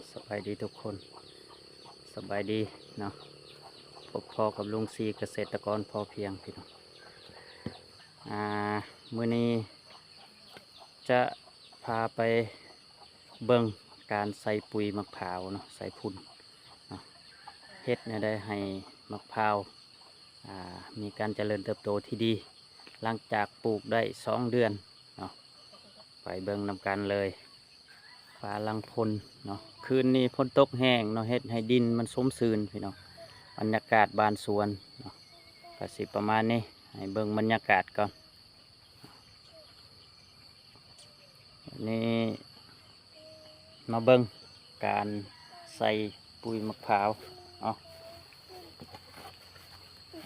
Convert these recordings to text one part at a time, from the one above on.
ສະບາຍດີທຸກຄົນ ສະບາຍດີເນາະ ພົບພໍ້ກັບລຸງສີ ກະເສດຕະກອນພໍພຽງ ພີ່ນ້ອງ. ອ່າ ມື້ນີ້ຈະພາໄປເບິ່ງການໃສ່ປຸຍໝາກພ້າວເນາະ ໃສ່ຝຸ່ນເນາະ ເຮັດແນວໃດໃຫ້ໝາກພ້າວ ອ່າ ມີການຈະເລີນເຕີບໂຕທີ່ດີ ຫຼັງຈາກປູກໄດ້ສອງເດືອນເນາະ ໄປເບິ່ງນຳກັນເລີຍ. ຟ້າຫຼັງຝົນເນາະ ຄືນນີ້ຝົນຕົກແຮງເນາະ ເຮັດໃຫ້ດິນມັນຊຸ່ມຊື່ນພີ່ນ້ອງ. ບັນຍາກາດບ້ານສວນເນາະ ກະຊິປະມານນີ້ ໃຫ້ເບິ່ງບັນຍາກາດກ່ອນ. ນີ້ມາເບິ່ງການໃສ່ປຸຍໝາກພ້າວເນາະ.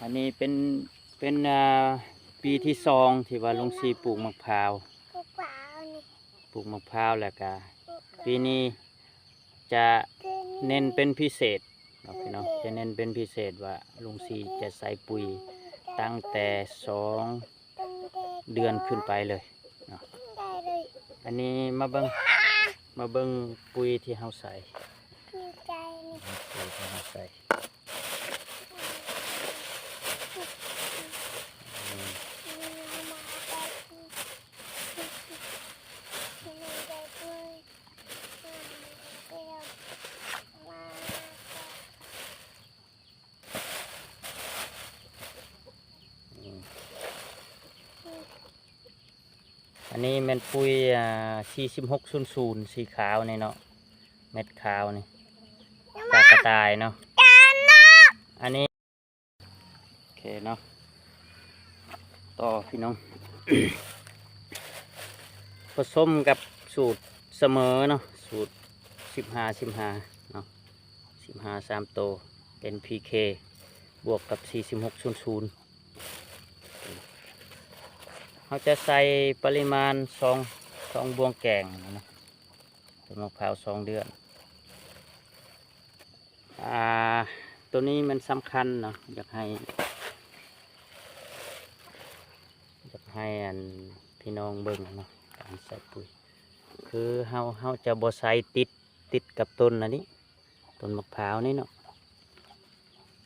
ອັນນີ້ເປັນ ເປັນ ອ່າ ປີທີສອງທີ່ວ່າລຸງສີປູກໝາກພ້າວ ປູກໝາກພ້າວ ແລ້ວກະປີນີ້ຈະເນັ້ນເປັນພິເສດເນາະພີ່ນ້ອງ ຈະເນັ້ນເປັນພິເສດວ່າລຸງສີຈະໃສ່ປຸຍຕັ້ງແຕ່ສອງເດືອນຂຶ້ນໄປເລີຍເນາະ. ອັນນີ້ມາເບິ່ງ ມາເບິ່ງປຸຍທີ່ເຮົາໃສ່ ປຸຍທີ່ເຮົາໃສ່. ອັນນີ້ແມ່ນປຸຍ ອ່າ ສີ່ສິບຫົກສູນສູນ ສີຂາວນີ້ເນາະ ເມັດຂາວນີ້ ຕາກະຕ່າຍເນາະ. ອັນນີ້ ໂອເຄເນາະ ຕໍ່ພີ່ນ້ອງ ປະສົມກັບສູດສະເໝີເນາະ ສູດສິບຫ້າ ສິບຫ້າເນາະ ສິບຫ້າສາມໂຕ ເອັນ ພີ ເຄ ບວກກັບສີ່ສິບຫົກສູນສູນ. ເຮົາຈະໃສ່ປະລິມານສອງ ສອງບ່ວງແກງເນາະ ຕົ້ນໝາກພ້າວສອງເດືອນ. ອ່າ ໂຕນີ້ມັນສຳຄັນເນາະ ຢາກໃຫ້ ຢາກໃຫ້ອັນພີ່ນ້ອງເບິ່ງເນາະ ການໃສ່ປຸຍ ຄືເຮົາ ເຮົາຈະບໍ່ໃສ່ຕິດ ຕິດກັບຕົ້ນອັນນີ້ ຕົ້ນໝາກພ້າວນີ້ເນາະ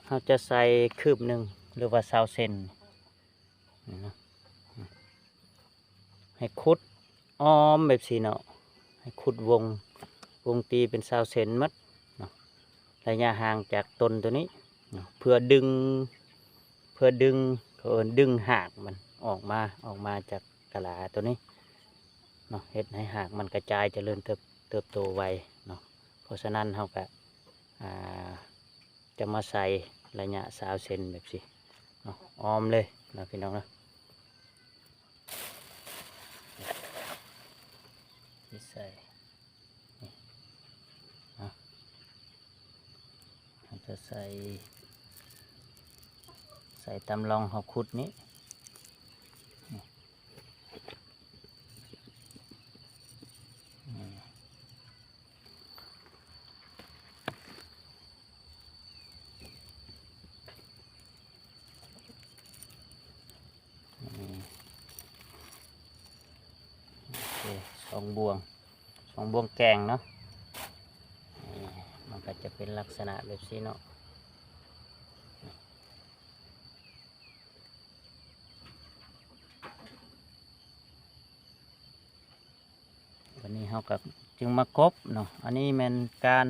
ເຮົາຈະໃສ່ຄືບໜຶ່ງ ຫຼືວ່າຊາວເຊັນ ນີ້ເນາະ ໃຫ້ຂຸດອ້ອມແບບຊີ້ເນາະ ໃຫ້ຂຸດວົງ ວົງຕີເປັນຊາວເຊັນໝົດເນາະ ໄລຍະຫ່າງຈາກຕົ້ນໂຕນີ້ເນາະ ເພື່ອດຶງ ເພື່ອດຶງ ເຂົາເອີ້ນດຶງຮາກມັນອອກມາ ອອກມາຈາກກະລາໂຕນີ້ເນາະ ເຮັດໃຫ້ຮາກມັນກະຈາຍຈະເລີນເຕີບ ເຕີບໂຕໄວເນາະ. ເພາະສະນັ້ນເຮົາກະ ອ່າ ຈະມາໃສ່ໄລຍະຊາວເຊັນແບບຊີ້ເນາະ ອ້ອມເລີຍເນາະ ພີ່ນ້ອງເນາະ. ທີ່ໃສ່ ນີ້ເນາະ ເຮົາຈະໃສ່ ໃສ່ຕາມຮ່ອງເຮົາຂຸດນີ້ ນີ້ ນີ້. ໂອເຄ ສອງບ່ວງ ສອງບ່ວງແກງເນາະ ນີ້ ມັນກະຈະເປັນລັກສະນະແບບຊີ້ເນາະ. ບາດນີ້ເຮົາກະຈຶ່ງມາກົບເນາະ ອັນນີ້ແມ່ນການ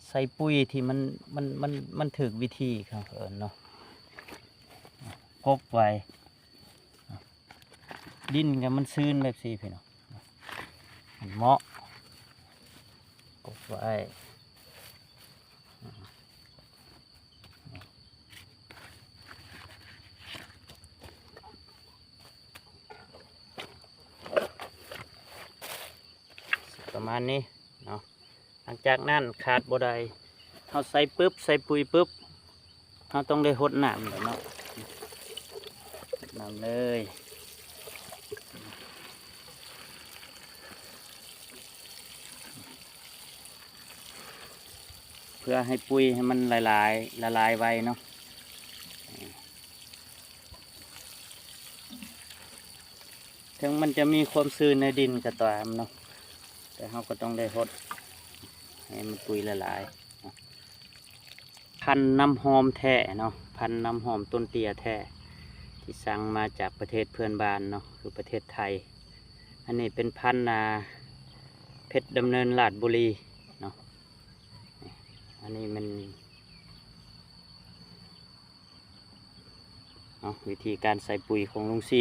ໃສ່ປຸຍທີ່ມັນ ມັນ ມັນ ມັນຖືກວິທີ ເຂົາເອີ້ນເນາະ ກົບໄວ້ ດິນກະມັນຊືນແບບຊີ້ພີ່ນ້ອງ ມັນເໝາະ ກົບໄວ້. ປະມານນີ້ເນາະ ຫຼັງຈາກນັ້ນຂາດບໍ່ໄດ້ ເຮົາໃສ່ປຶບ ໃສ່ປຸຍປຶບ ເຮົາຕ້ອງໄດ້ຫົດນ້ຳແລ້ວເນາະ ຫົດນ້ຳເລີຍ ເພື່ອໃຫ້ປຸຍໃຫ້ມັນລະລາຍ ລະລາຍໄວເນາະ. ເຖິງມັນຈະມີຄວາມຊືນໃນດິນກໍຕາມເນາະ ແຕ່ເຮົາກໍຕ້ອງໄດ້ຫົດ ໃຫ້ມັນປຸຍຫຼາຍໆເນາະ. ພັນນ້ຳຫອມແທ້ເນາະ ພັນນ້ຳຫອມຕົ້ນເຕ້ຍແທ້ ທີ່ສັ່ງມາຈາກປະເທດເພື່ອນບ້ານເນາະ ຄືປະເທດໄທ. ອັນນີ້ເປັນພັນ ອ່າ ເພັດດຳເນີນລາດບຸລີເນາະ. ອັນນີ້ມັນ ເນາະ ວິທີການໃສ່ປຸຍຂອງລຸງຊີ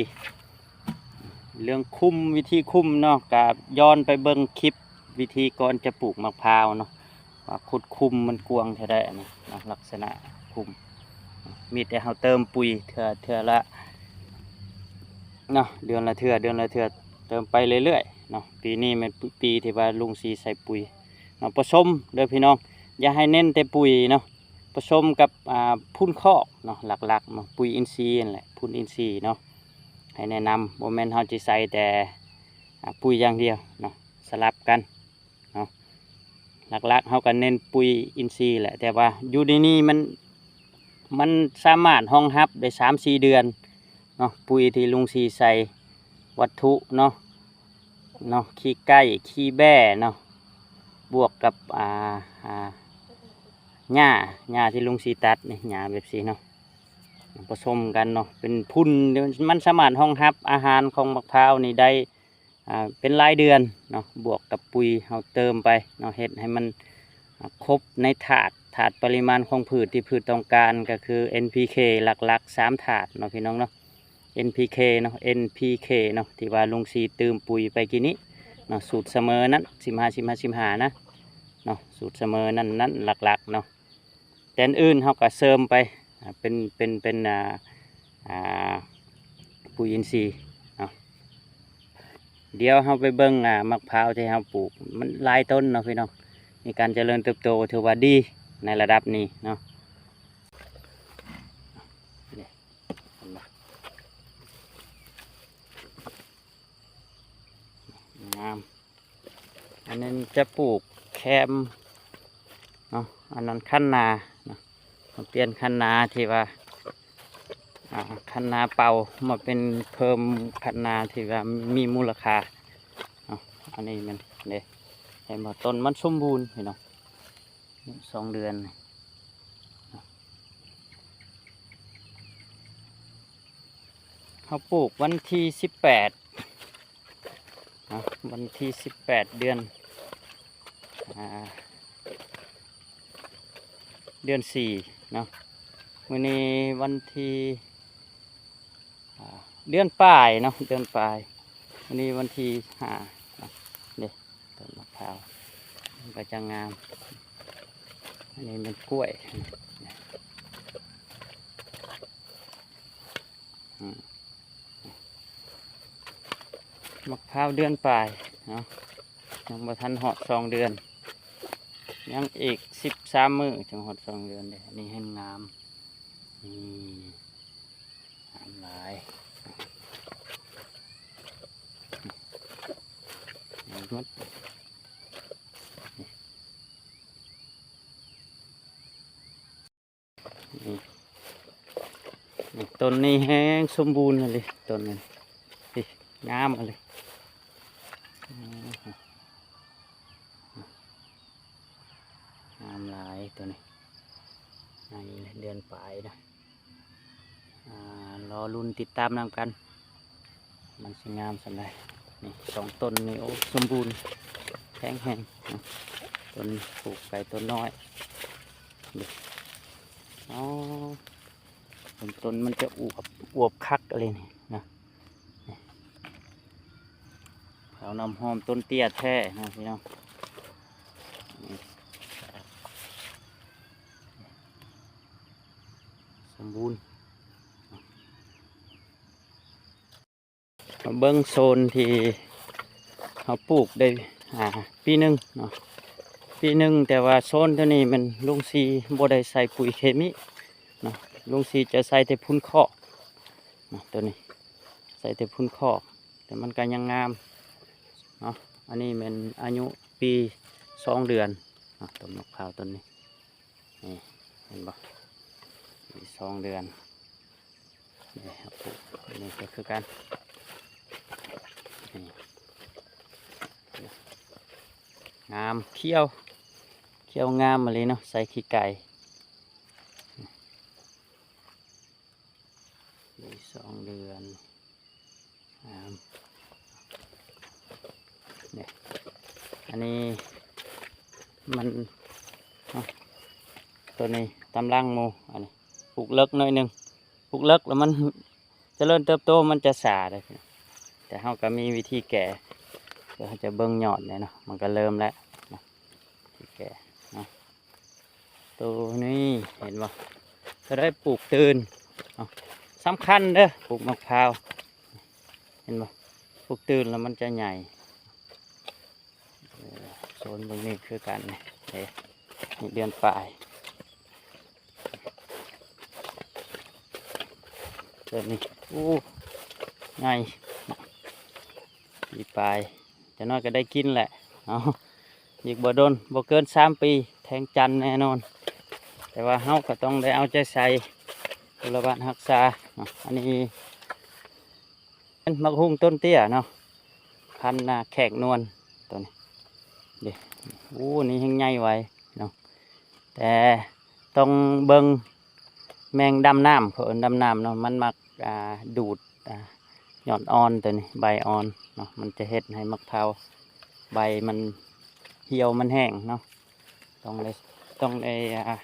ເລື່ອງຄຸມ ວິທີຄຸມເນາະ ກະຍ້ອນໄປເບິ່ງຄລິບວິທີກ່ອນຈະປູກໝາກພ້າວເນາະ ວ່າຂຸດຄຸມມັນກວ້າງເທົ່າໃດ ອັນນີ້ເນາະ ລັກສະນະຄຸມ. ມີແຕ່ເຮົາເຕີມປຸຍເທື່ອ ເທື່ອລະເນາະ ເດືອນລະເທື່ອ ເດືອນລະເທື່ອ ເຕີມໄປເລື້ອຍໆເນາະ. ປີນີ້ແມ່ນປີທີ່ວ່າລຸງຊີໃສ່ປຸຍເນາະ ປະສົມເດີພີ່ນ້ອງ ຢ່າໃຫ້ເນັ້ນແຕ່ປຸຍເນາະ ປະສົມກັບ ອ່າ ຝຸ່ນຄອກເນາະ ຫຼັກໆເນາະ ປຸຍອິນຊີຫັ້ນແຫຼະ ຝຸ່ນອິນຊີເນາະ. ໃຫ້ແນະນຳ ບໍ່ແມ່ນເຮົາຊິໃສ່ແຕ່ ອ່າ ປຸຍຢ່າງດຽວເນາະ ສະຫຼັບກັນເນາະ. ຫຼັກໆເຮົາກໍເນັ້ນປຸຍອິນຊີແຫຼະ ແຕ່ວ່າຢູ່ໃນນີ້ມັນ ມັນສາມາດຮອງຮັບໄດ້ສາມສີ່ເດືອນເນາະ ປຸຍທີ່ລຸງຊີໃສ່ ວັດຖຸເນາະ ເນາະ ຂີ້ໄກ່ ຂີ້ແບ້ເນາະ ບວກກັບ ອ່າ ອ່າ ຫຍ້າ ຫຍ້າທີ່ລຸງຊີຕັດນີ້ ຫຍ້າແບບຊີ້ເນາະ ປະສົມກັນເນາະ ເປັນຝຸ່ນ ມັນສາມາດຮອງຮັບອາຫານຂອງໝາກພ້າວນີ້ໄດ້ ອ່າ ເປັນຫຼາຍເດືອນເນາະ. ບວກກັບປຸຍເຮົາເຕີມໄປເນາະ ເຮັດໃຫ້ມັນ ອ່າ ຄົບໃນທາດ ທາດປະລິມານຂອງພືດທີ່ພືດຕ້ອງການ ກໍຄື ເອັນ ພີ ເຄ ຫຼັກໆສາມທາດເນາະ ພີ່ນ້ອງເນາະ. ເອັນ ພີ ເຄ ເນາະ ເອັນ ພີ ເຄ ເນາະ ທີ່ວ່າລຸງຊີຕື່ມປຸຍໄປກີ້ນີ້ເນາະ ສູດສະເໝີນັ້ນ ສິບຫ້າ ສິບຫ້າ ສິບຫ້າ ນະເນາະ ສູດສະເໝີນັ້ນ ນັ້ນຫຼັກໆເນາະ. ແຕ່ອັນອື່ນເຮົາກໍເສີມໄປ ອ່າ ເປັນ ເປັນ ເປັນ ອ່າ ອ່າ ປຸຍອິນຊີເນາະ. ດຽວເຮົາໄປເບິ່ງ ອ່າ ໝາກພ້າວທີ່ເຮົາປູກ ມັນຫຼາຍຕົ້ນເນາະ ພີ່ນ້ອງ ມີການຈະເລີນເຕີບໂຕ ຖືວ່າດີໃນລະດັບນີ້ເນາະ. ນີ້ ເຫັນບໍ່? ງາມ. ອັນນັ້ນຈະປູກແຄມເນາະ ອັນນັ້ນຄັນນາເນາະ ມາປ່ຽນຄັນນາທີ່ວ່າ ອ່າ ຄັນນາເປົ່າ ມາເປັນເພີ່ມຄັນນາທີ່ວ່າມີມູນລະຄ່າເນາະ. ອັນນີ້ມັນເດ້ ເຫັນບໍ່? ຕົ້ນມັນສົມບູນພີ່ນ້ອງ ສອງເດືອນ. ເຮົາປູກວັນທີສິບແປດເນາະ ວັນທີສິບແປດ ເດືອນ ອ່າ ເດືອນສີ່ເນາະ. ມື້ນີ້ວັນທີ ອ່າ ເດືອນປາຍເນາະ ເດືອນປາຍ. ອັນນີ້ວັນທີຫ້າເນາະ ເດ້ ຕົ້ນໝາກພ້າວ ມັນກໍຈະງາມ. ອັນນີ້ແມ່ນກ້ວຍ ອືມ ໝາກພ້າວເດືອນປາຍເນາະ ຍັງບໍ່ທັນຮອດສອງເດືອນ ຍັງອີກສິບສາມມື້ຈຶ່ງຮອດສອງເດືອນເດ້. ອັນນີ້ແຮ່ງງາມ ນີ້ ງາມຫຼາຍ ງາມໝົດ. ນີ້ ນີ້ ຕົ້ນນີ້ແຮ່ງສົມບູນອີ່ຫຼີ ຕົ້ນນີ້ ນີ້ ງາມອີ່ຫຼີ ອືມ ງາມຫຼາຍໂຕນີ້ ໃນເດືອນປາຍນະ. ອ່າ ລໍລຸ້ນຕິດຕາມນຳກັນ ມັນຊິງາມສ່ຳໃດ. ນີ້ ສອງຕົ້ນນີ້ ໂອ້ ສົມບູນແຂງແຮງເນາະ ຕົ້ນປູກໄປຕົ້ນນ້ອຍ. ອໍ ຕົ້ນມັນຈະອວບ ອວບຄັກອີ່ຫຼີນີ້ນະ. ນີ້ ເອົານ້ຳຫອມຕົ້ນເຕ້ຍແທ້ເນາະ ພີ່ນ້ອງ ນີ້ ສົມບູນ. ມາເບິ່ງໂຊນທີ່ເຮົາປູກໄດ້ ອ່າ ປີໜຶ່ງເນາະ ປີໜຶ່ງ ແຕ່ວ່າໂຊນຕົວນີ້ແມ່ນລຸງຊີບໍ່ໄດ້ໃສ່ປຸຍເຄມີເນາະ ລຸງຊີຈະໃສ່ແຕ່ຝຸ່ນຄອກເນາະ ຕົວນີ້ໃສ່ແຕ່ຝຸ່ນຄອກ ແຕ່ມັນກໍຍັງງາມເນາະ. ອັນນີ້ແມ່ນອາຍຸປີສອງເດືອນເນາະ ຕົ້ນໝາກພ້າວຕົ້ນນີ້ ນີ້ ເຫັນບໍ່? ປີສອງເດືອນ ນີ້ ເຮົາປູກ ນີ້ກໍຄືກັນ ນີ້ ງາມຂຽວ ຂຽວງາມອີ່ຫຼີເນາະ ໃສ່ຂີ້ໄກ່ ໄດ້ສອງເດືອນ ງາມ ນີ້ ອັນນີ້ມັນ ເນາະ ໂຕນີ້ຕາມຫຼັງໝູ່ ອັນນີ້ ປູກເລິກໜ້ອຍໜຶ່ງ ປູກເລິກແລ້ວມັນຈະເລີນເຕີບໂຕ ມັນຈະຊ້າເດ້ ແຕ່ເຮົາກໍມີວິທີແກ້ ດຽວເຮົາຈະເບິ່ງຍອດແດ່ເນາະ ມັນກໍເລີ່ມແລ້ວເນາະ ວິທີແກ້ເນາະ ໂຕນີ້ເຫັນບໍ່ ກໍໄດ້ປູກຕື່ນເນາະ ສຳຄັນເດີ້ ປູກໝາກພ້າວ ເຫັນບໍ່ ປູກຕື່ນແລ້ວມັນຈະໃຫຍ່ ເອີ ໂຊນເບິ່ງນີ້ຄືກັນ ເດ້ ນີ້ເດືອນປາຍ ເດືອນນີ້ ໂອ້ ໃຫຍ່ ປີປາຍ ຈັກໜ້ອຍກໍໄດ້ກິນແຫຼະ ເອົາ ອີກບໍ່ດົນ ບໍ່ເກີນສາມປີ ແທງຈັນແນ່ນອນ ແຕ່ວ່າເຮົາກໍຕ້ອງໄດ້ເອົາໃຈໃສ່ ດູແລບຳລຸງຮັກສາເນາະ ອັນນີ້ ເປັນໝາກຫຸ່ງຕົ້ນເຕ້ຍເນາະ ພັນນາແຂກນວນ ໂຕນີ້ ເດ້ ໂອ້ ນີ້ແຮ່ງໃຫຍ່ໄວເນາະ ແຕ່ຕ້ອງເບິ່ງແມງດຳນ້ຳ ເຂົາເອີ້ນດຳນ້ຳເນາະ ມັນມັກ ອ່າ ດູດ ອ່າ ຍອດອ່ອນໂຕນີ້ ໃບອ່ອນເນາະ ມັນຈະເຮັດໃຫ້ໝາກພ້າວ ໃບມັນຫ່ຽວ ມັນແຫ້ງເນາະ ຕ້ອງໄດ້ ຕ້ອງໄດ້ ອ່າ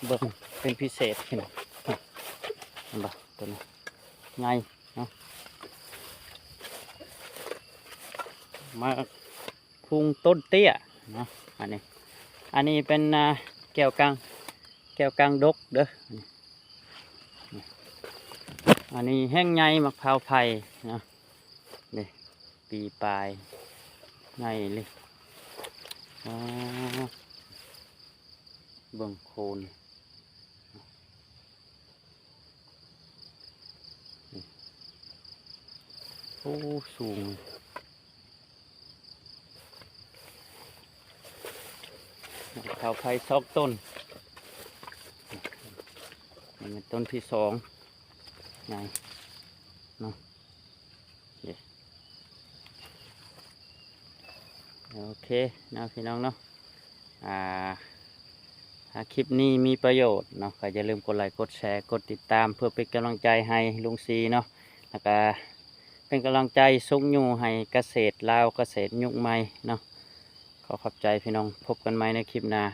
ເບິ່ງເປັນພິເສດ ເຫັນບໍ່ ເຫັນບໍ່ ໂຕນີ້ ໃຫຍ່ເນາະ ໝາກຫຸ່ງຕົ້ນເຕ້ຍເນາະ ອັນນີ້ ອັນນີ້ເປັນ ອ່າ ແກ້ວກາງ ແກ້ວກາງດົກເດີ້ ອັນນີ້ແຮ່ງໃຫຍ່ ໝາກພ້າວໄຜ່ເນາະ ນີ້ ປີປາຍ ໃຫຍ່ເລີຍ ອໍ ເບິ່ງໂຄນ ໂອ້ ສູງ ເສົາໄຟສອງຕົ້ນ ນີ້ແມ່ນຕົ້ນທີສອງ ໃຫຍ່ເນາະ ເດ້ ໂອເຄເນາະ ພີ່ນ້ອງເນາະ ອ່າ ຖ້າຄລິບນີ້ມີປະໂຫຍດເນາະ ກໍຢ່າລືມກົດໄລ ກົດແຊ ກົດຕິດຕາມ ເພື່ອເປັນກຳລັງໃຈໃຫ້ລຸງສີເນາະ ແລ້ວກໍເປັນກຳລັງໃຈຊຸກຍູ້ໃຫ້ກະເສດລາວ ກະເສດຍຸກໃໝ່ເນາະ ຂໍຂອບໃຈພີ່ນ້ອງ ພົບກັນໃໝ່ໃນຄລິບໜ້າ